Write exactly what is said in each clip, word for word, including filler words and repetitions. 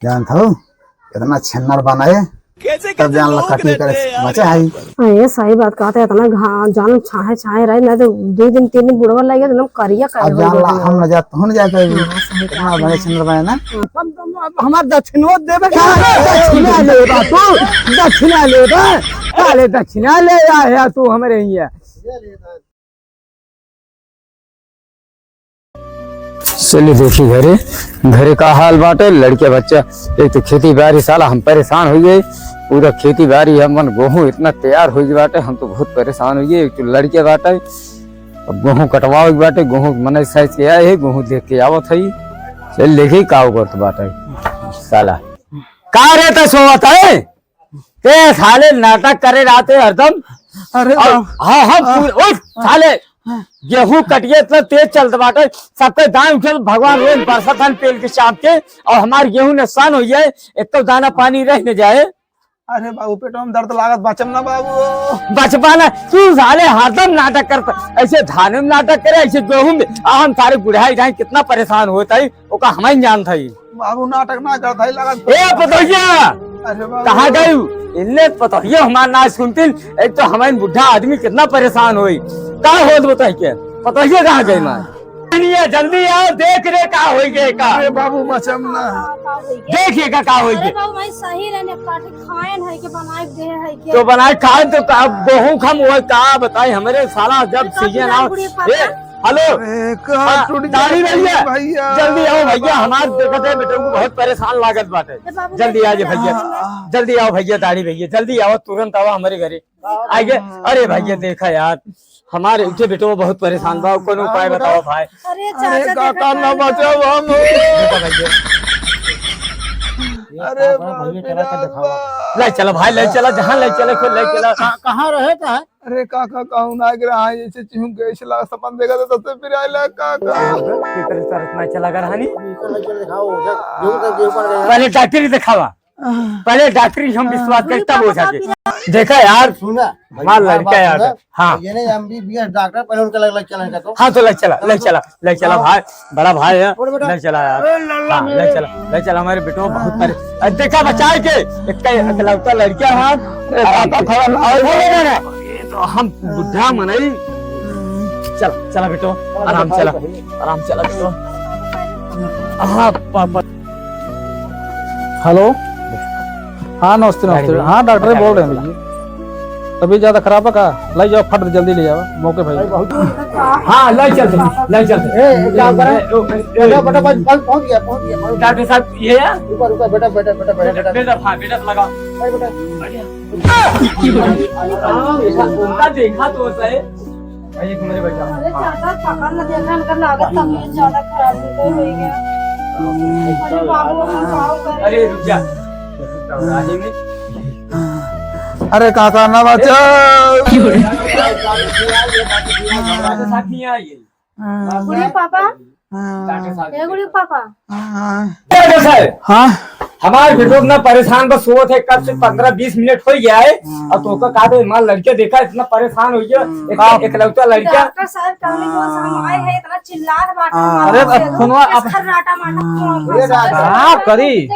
जानत हो, इतना छिन्नर बनाए, तब जान ला कटनी करे बचे है। हाँ, ये सही बात कहत है, इतना घा-, जान छाहे छाहे रहे, ना तो दो दिन तीन दिन बुढ़वा लगे, एकदम करिया अब करिया जान हो ला, गया। हम न जात, हम न जात है। हाँ, सही इतना बात बने है। छिन्नर बनाए ना। अब, अब, अब हमार दक्षिणो देबे का? दक्षिणा लेबा तू, दक्षिणा लेबा, साले दक्षिणा ले आया तू हमरे हिया। चलिए देखी घरे, घरे का हाल बाटे। लड़के बच्चा, एक तो खेती बारी साला हम परेशान होइ गए, पूरा खेती बारी हमन गोहूँ इतना तैयार होइ गए बाटे, हम तो बहुत परेशान होइ गए। एक तो लड़के बाटे, अब गोहूँ कटवावे के बाटे, गोहूँ मनई साइज के आए है, गोहूँ देख के आवत है। चल देखी का करत बाटे साला। का रे त सोवत है? ते साले नाटक करे रहते हरदम। अरे और बाप। हाँ, हाँ, हाँ। पूरे, ओए, हाँ। साले, हाँ। गेहूं कटिए इतना तेज चलत बाटे, सबके दाएं उठे तो भगवान रोज बरसत हन पेल के चाप के, और हमार गेहूं नुकसान हो जाए, एक तो दाना पानी रह न जाए। अरे बाबू, पेटवा में दर्द लागत, बचब ना बाबू। बचबा ना, तू साले हरदम नाटक करता, ऐसे धान में नाटक करे, ऐसे गेहूं में, आ हम सारे बुढ़ाई जाए कितना परेशान होत है, ओका हमही जानत हई। बाबू नाटक ना करत हई, लागत। ए पतोहिया, अरे बाबू। कहाँ गयू? इन्ने पतोहिया हमार ना सुनतिन, एक तो हमइन बुढ़ा आदमी कितना परेशान होई। का होत बताई के? पतोहिया कहाँ गई मार? दुनिया जल्दी आओ, देख रे का होई गए का। अरे बाबू बचब ना। देखिए का, का होई अरे गए। बाबू भाई सही रहने काटे खाएन है के बनाए दे है के। तो बनाए खाएन तो का, अब गोहूँ खम हुआ का बताई हमरे साला जब अरे सीजन बाबू आओ। बुढ़िया ए, पापा। हेलो। अरे, कहाँ हाँ, टूट गया दाढ़ी भैया, भैया? जल्दी आओ भैया, हमार देखत है बेटवा को बहुत परेशान लागत बाटे। ए, बाबू, जल्दी आ जा भैया, हाँ। जल्दी आओ भैया, दाढ़ी भैया, जल्दी आओ, तुरंत आओ हमरे घरे। आइए। अरे भैया, देखा यार, हमारे उठे बेटवा बहुत परेशान बा, कोनो हाँ, उपाय बेटा। बताओ भाई। अरे अरे, चाचा, काका, देखा ना तो बचाओ हम। देखा भैया। अरे बाप रे, भैया, चला के दिखावा। ले चला भाई, ले चला, जहाँ ले चले, खुद ले चला। कहाँ, कहाँ रहे, कहाँ? अरे काका, कहूँ ना गिरा, हाँ, जैसे चिहुक गए, इसला सपन देखा था, तब से फिर आइला काका। कितने तरह से इतना चला कर, हानि? पहले डॉक्टरी दिखावा, पहले डॉक्टरी हम विश्वास करी, तब हो जाके। देखा यार, सुना, हमार लड़का यार, हाँ। ये नहीं, एमबीबीएस डॉक्टर, पहले उनका लग, लग चला इनका तो। हाँ, तो ले चला, ले चला, ले चला हाँ। भाई, बड़ा भाई है, बोलो बेटा। ले चला यार। अरे लल्ला हाँ, मेरे। ले चला, ले चला, हमारे बेटो बहुत परे-, अरे देखा बचाए के, एक, एकलौता लड़का है, अरे बाबा भवन, और बोलो ना, ना। ये तो हम बुढ़ा मनई। चला, चला बेटो, आराम चला, आराम चला बेटो। हाँ, पापा। हेलो, हाँ, नमस्ते, नमस्ते। हाँ, डॉक्टर बोल रहे हैं भैया। तबीयत ज्यादा खराब है का? ले जाओ, फट जल्दी ले जाओ, मौके भाई। हाँ, ले चलते, ले चलते। ए, ए, क्या करा? ए, ओ, ए, बेटा, बेटा, बस, बस पहुंच गया, पहुंच गया, पहुंच गया। डॉक्टर साहब, ये है? रुका, रुका, बेटा, बेटा, बेटा, बेटा, बेटा। बेटा, हाँ, बेटा, लगा। अरे, बेटा। बढ़िया। हाँ, बेटा, उनका देखा तो सही। भाई, एक मिनट बैठा। अरे चाचा, पकड़ ना देखा, इनका लागत तबीयत ज्यादा खराब हो गई, हो गया। अरे बाबू, हम का करें? अरे रुक जा। अरे काका ना बचाओ। साथ नहीं आइए। हाँ। गुड़िया पापा? हाँ। ए गुड़िया पापा? हाँ। डॉक्टर साहब, हाँ। हमार बेटो इतना परेशान बस सोवत है, कब से पन्द्रह बीस मिनट हो गया है। हाँ। और तोका का दे, हमार लड़का देखा इतना परेशान हो गया, हाँ। एक, एकलौता लड़का। डॉक्टर साहब, कल जो हम आए हैं, इतना चिल्लात बाटे, हाँ। मार अरे, के अब फोनवा, अब खर्राटा मारता, हाँ। फोन ये पर राजा। हाँ, करी।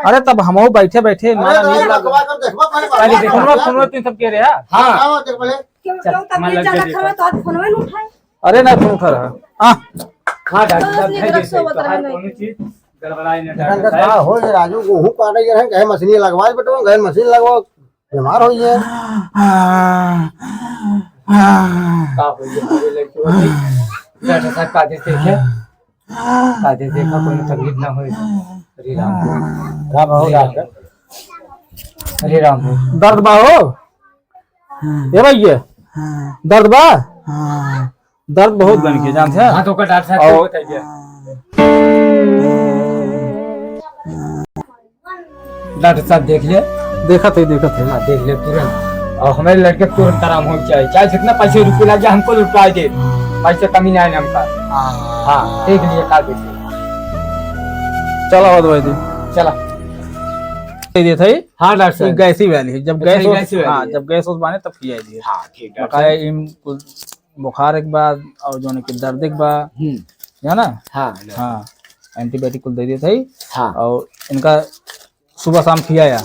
अरे, तब हमहू बैठे बैठे अरे, मारा नहीं। लगवा कर देखबा, पहले पहले बात देखबा, कर। फोनवा, फोनवा तुम सब कह रहे हैं? हाँ। हाँ, देख पहले। क्यों, चल, क्यों तबीयत ज्यादा खराब है, तो आज फोनवा नहीं उठाए? अरे ना, फोन उठा रहा। हाँ। हाँ, डॉक्टर साहब, तो अपने है तरफ जैसे से बता रहे हैं। कौनो चीज गड़बड़ाई ना, डॉक्टर साहब। का हो ये राजू, गोहूं काटे के रहे, कहे मशीन लगवा दे बेटवा, गए मशीन लगवा, बीमार हो गए। का हो गया? अरे लड़की हो गई। डॉक्टर साहब, का देख देखे? का देख देखा, कोनो तकलीफ ना होई। हरे राम। राम हो डॉक्टर। हरे राम हो। दर्द बा हो? हाँ। ए भैया, हाँ। दर्द बा? हाँ। दर्द बहुत बन के, जानते हैं? हाँ, तो ओकर डॉक्टर साहब को और बताइए। डॉक्टर साहब देख ले। देखत है, देखत है। हाँ, देख ले तुरंत। और हमारे लड़के तुरंत आराम हो जाए, चाहे जितना पैसे रुपये लग जाए, हमको लुटा दे, पैसे कमी ना आए हमका। हाँ। हाँ, देख लिए का देखे। चला हो दवाई दे। चला। दे देत है। हाँ, डॉक्टर साहब। ये गैस ही वाली है। जब अच्छा, गैस ये हो, गैस ही वाली हाँ, है। जब गैस हो बने तब खियाई दिए। हाँ, ठीक, डॉक्टर बकाया साहब। इन कुल बुखार एक बा और जौन कि दर्द एक बा, हम्म। है ना? हाँ, डॉक्टर। हाँ। एंटीबायोटिक कुल दे देत है। हाँ। और इनका सुबह शाम खियाया।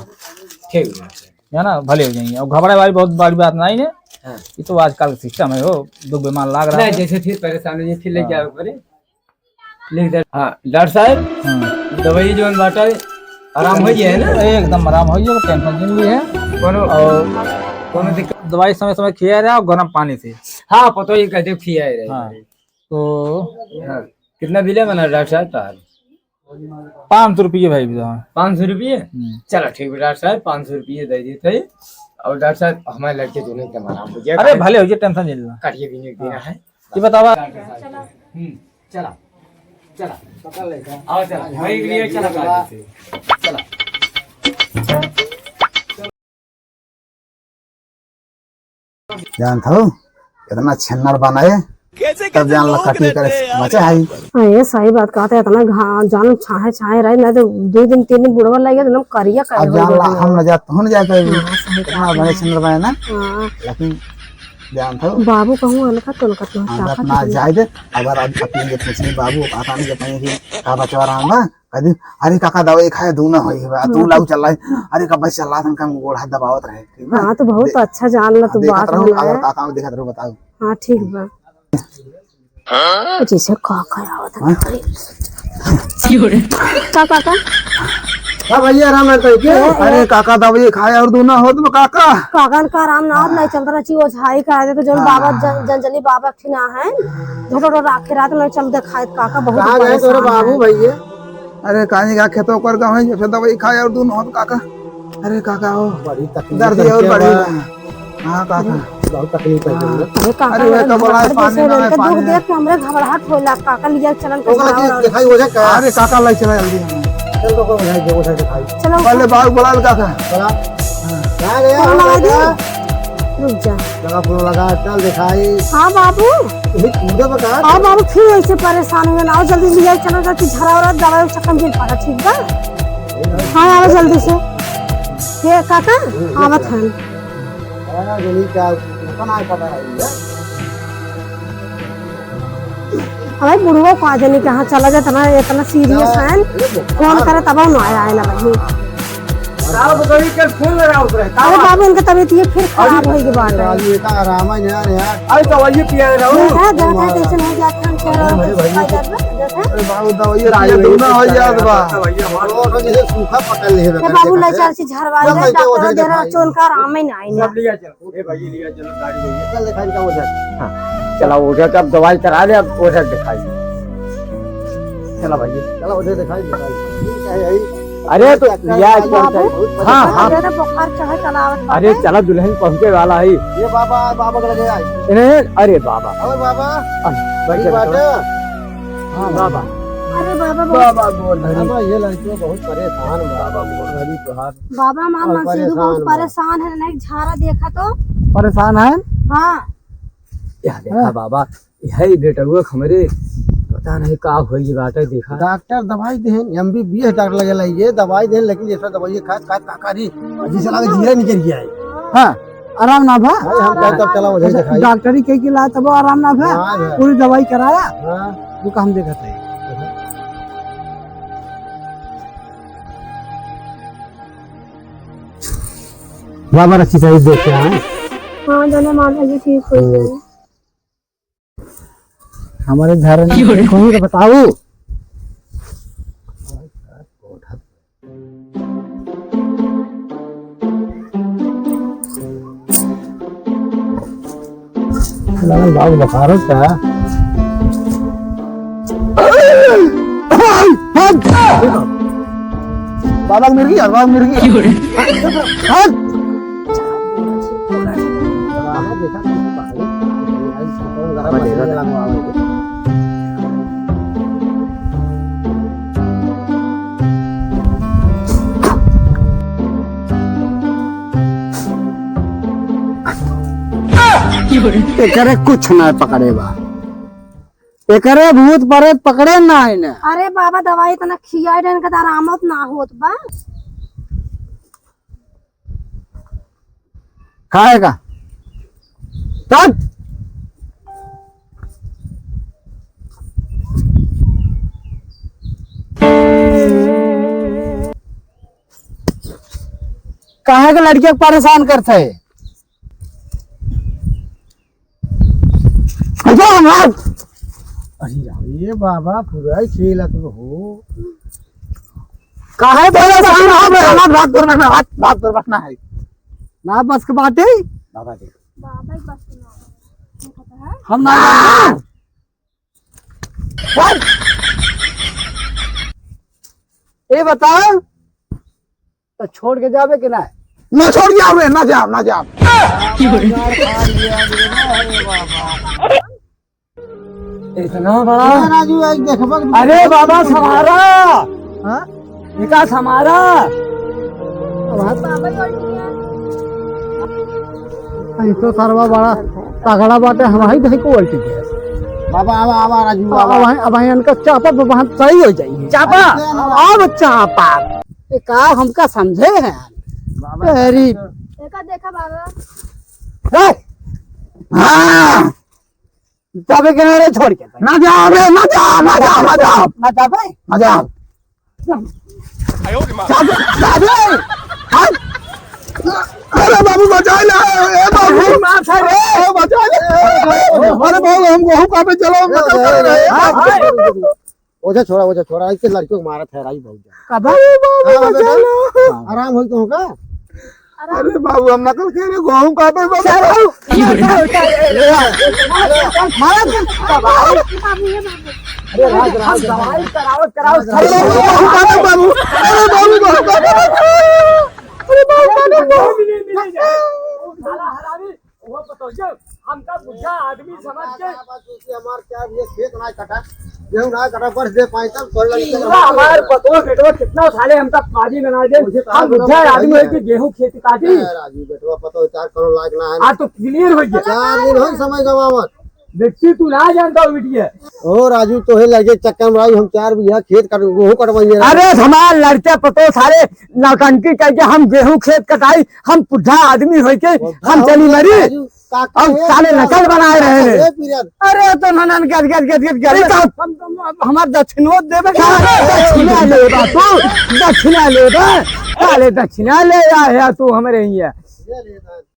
ठीक बा। है ना, भले हो जाइए। और घबराए वाली बहुत बड़ी बात नहीं है। हाँ। ये तो आजकल का सिस्टम है, हो दुख बीमार लाग रहा नहीं, है। जैसे फिर परेशान हो जाए, फिर ले हाँ। जाओ परे। ले जा। हाँ, डॉक्टर साहब, हाँ। दवाई जौन बाटे, आराम हो गया है ना? एकदम आराम हो गया, टेंशन जिन भी है। कोनो, और कोनो दिक्कत? दवाई समय समय खिया रहा और गर्म पानी से। हाँ, पता ही कहते खिया रहे। हाँ। तो हाँ, कितना बिल है बना डॉक्टर साहब तार? पाँच सौ रुपये भाई, भी तो हाँ। पाँच सौ रुपये? हम्म। चला ठीक बा डॉक्टर साहब, पाँच सौ रुपये दे देते हैं। और डॉक्टर साहब, हमारे लड़के दोनों एकदम आराम हो गया। अरे भले हो गया, टेंशन नहीं लेना। काटिए भी नहीं देना है। ये बतावा। हम्म, चला, चला। पकड़ ले, चला। आओ, चला। भाई, ये चला, चला। चला। जानत हो, इतना छिन्नर बनाए, तब जान ला कटी करे बचे है। हाँ, ये सही बात कहते हैं, इतना घा-, जान छाहे, छाहे रहे, नहीं तो दो दिन, तीन दिन बुढ़वा लगे, एकदम करिया अब करिया जान हो ला, गया। हम न जात, हम न जात है। हाँ, सही इतना बात बने है। छिन्नर बनाए ना, हाँ। लेकिन जानत हो, बाबू कहूँ अनका तो उनका तो हम चाहत अपना नहीं। जाए दे, अगर आज अपने के पूछे बाबू, आता नहीं के पाएंगे, का बचवा रहा ना, कह दी, "अरे काका, दवाई खाए, दूना होई बा, तू हम्म। लाऊ चल रहा है। अरे काका, बस चल रहा था, हम गोड़ हाथ दबावत रहे, ठीक बा?" हाँ, तो बहुत दे-, अच्छा जान ला हाँ, तू देखत बात रहू, में अगर है। काका देखत रहू, बताऊ। हाँ, ठीक बा। जैसे काका आवत है, हाँ? अरे। का काका? का भैया, आराम है तो के? ए, ए। अरे काका, दवाई खाए और दूना होत बा, काका। काका का आराम ना होत, हाँ। नहीं चलता रची, ओझाई करा दे, तो जौन हाँ। बाबा जन-, जंजली बाबा ठीक ना है, झोटो राखे रात में चल देखाए काका, बहुत कहाँ गए परेशान तोरे बाबू है। भैया? अरे कानी का खेतो कर गाँव है, जब से दवाई खाए और दून होत काका। अरे काका हो, बड़ी तकलीफ दर्द है और क्या बड़ी बा? हाँ काका। बहुत तकलीफ है हाँ। तुमको। अरे काका, अरे वे तो बोला है, पानी ना है, पानी देख के हमरे घबराहट होला काका, लिया चलन के ओकरा की दिखाई वजह का? अरे काका, ले चला जल्दी हमें। चल तो को दिखाई दे, वो दिखाई। चलो। पहले बाबू बुला ले काका। चला। हाँ। कहाँ गया फोन लगा दे। रुक जा। लगा फोन लगा, चल दिखाई। हाँ बाबू। ये कूदे बता। हाँ बाबू, फिर ऐसे परेशान हुए ना, आओ जल्दी लिया चलो, जल्दी झरा हो रहा, दवाई चक्कर में पड़ा, ठीक बा? हाँ, आओ जल्दी से। ये काका, आवत हन। हाँ, जल्दी क्या, कौन आया पता है ये? अरे बुढ़वा का जनी कहाँ चला जाता ना, इतना सीरियस है, फोन करे तब ना आया है ना भाई। साहब, कभी के फोन लगावत रहे, का अरे बात? बाबू, इनका तबीयत ये फिर खराब अरे, होई के बात है। ये का आराम है यार, यार। अरे दवाई पिया रहा हूँ। देखा, देखा, कैसे नहीं जाता हम कह रहा हूँ, अरे भाई, भाई, जाता, देखा। अरे बाबू, दवाई पिया दूना हो जात बा। दवाई हमारा। वो तो जैसे सूखा पकड़ ले है, ये बाबू, ले चल से झरवा ले, डॉक्टर दे रहा, चोन का आराम ही नहीं है। सब लिया चल। ए भाई, लिया चलो, गाड़ी में। चल, दिखाई का ओझा। हाँ, चला ओझा के अब दवाई करा ले, अब ओझा दिखाई। चला भाई, चला ओझा दिखाई, दिखाई। ठीक है, यही। अरे, तो चक्कर लिया, वाली चल, बाबू, चल। हाँ, हाँ। अरे, बुखार चढ़े, चला आवत अरे, बाबू। चला, दुल्हन पहुँचे वाला है। ये बाबा, बाबा के लगे आई। इन्हें, अरे बाबा। और बाबा, अरे, ठीक बैठे, बाटे? बैठे। हाँ, बाबा। अरे बाबा, बाबा। बाबा, गोड़ धरी। बाबा, ये लड़कियों बहुत परेशान बा। बाबा, गोड़ धरी तोहार। बाबा, हमार और मनसी भी बहुत परेशान बा। परेशान है, नहीं झारा देखा तो। परेशान है? हाँ। यह देखा हाँ। बाबा, यही बेटउआ हमरे पता नहीं का होई बाटे, देखा। डॉक्टर दवाई देहन, एमबीबीएस डॉक्टर लगे ला, ये दवाई देहन, लेकिन जैसा दवाई खात, खात का करी, जैसे लगे जीरा निकल गया है। हाँ, आराम ना भा? भाई, हम कहते अब चला ओझा अच्छा, दिखाई। डॉक्टरी के की ला तब आराम ना भा? हाँ, हाँ। पूरी दवाई कराया? हाँ। वो काम देखत है। बाबा रखी सही देख के आए। हाँ, दोनों माता जी ठीक हो गए। हमारे घर में कोई तो बताओ। लगन बाबू बुखार होता है। बाबा मिर्गी, बाबा मिर्गी। हट। एकरे कुछ ना पकड़े बा, एकरे भूत प्रेत पकड़े ना है ना। अरे बाबा, दवाई इतना खिया देन के तो आराम होत ना होत बा। खाएगा। चल। काहे के लड़किया के परेशान करत है? जा, भाग। अरे यार, ये बाबा पूरा ही खेलत हो। काहे परेशान हो बे? भाग, भाग, भाग, भाग, भाग, भाग, भाग, ना है। ना बस के बाटे। बाबा देख। बाबा ही बस के ना। हम ना। ए बता, तो छोड़ के जाबे कि ना? ना छोड़ के आवे, ना जाब, ना जाब। इतना बड़ा। ए राजू, आज देखबा कि अरे बाबा, संभारा। हाँ? विकास हमारा। बाबा ही उल्टी है। ई तो सरवा बड़ा तगड़ा बाटे, हम ही दही को उल्टी गैस। बाबा, आवा, आवा, राजू, आवा। अब वहीं, अब वहीं इनका चापा पे वहाँ सही हो जाइए। चापा? अरे, अब चापा। ये का हमका समझे हैं? बाबा, अरे। देखा, देखा, बाबा। ए! हाँ! जाबे के ना रे, छोड़ के। ना जाबे, ना जा, ना जा, ना जा। ना जाबे? ना जा। जाबे, जाबे। हाँ? अरे बाबू, बचा ले, ए बाबू। अरे मार साहब। ए, बचा ले। अरे बाबू, हम गेहूं काटे चलो, हम नकल करे रहे। हाँ, हाँ। ओझा छोड़ा, ओझा छोड़ा, ऐसे लड़कियों को मारत है, राई बहुत ज्यादा। कब? अरे बाबू, हाँ, बचा बेटा। लो। आराम होई तो होगा। अरे बाबू, हम नकल के रहे, गेहूं काटे बस। चलो। ले आ। मारा तो। अरे राज, राज, राज। कराओ, कराओ। अरे बाबू, गेहूं काटे बाबू। अरे बाबू, गेहूं काटे बाबू। अरे बाबू, काटे बाबू। वो बताओ, जब हमका बुढ़ा आदमी समझ के हमार क्या, ये खेत ना कटा, गेहूं ना कटा, बस दे पाई तब तोड़ लगी। पूरा हमार पतोह बेटवा कितना साले हमका पाजी बना दे। हम बुढ़ा आदमी है कि गेहूं खेत काटी। राजू बेटवा पतोह चार करोड़ लायक ना है। आज तो क्लियर हो गया। चार दिन हो समय गवावत। बेटी तू ना जानता हो बिटिया। ओ राजू, तोहे लगे चक्कर में आई, हम चार बीघा खेत कट, गेहूं कटवाइए। अरे हमार लड़के पतोह सारे नौटंकी करके हम गेहूं खेत कटाई, हम बुढ़ा आदमी होइके हम चली मरी। राजू, काका और है, साले नकल बनाए रहे हैं। ए, पीरन। अरे तो ननन गद गद गद गद गद। हम, हम, हम, हमार दक्षिणो देबे का? दक्षिणा लेबा तू, दक्षिणा लेबा। साले दक्षिणा ले आया तू हमरे हिया। ये ले,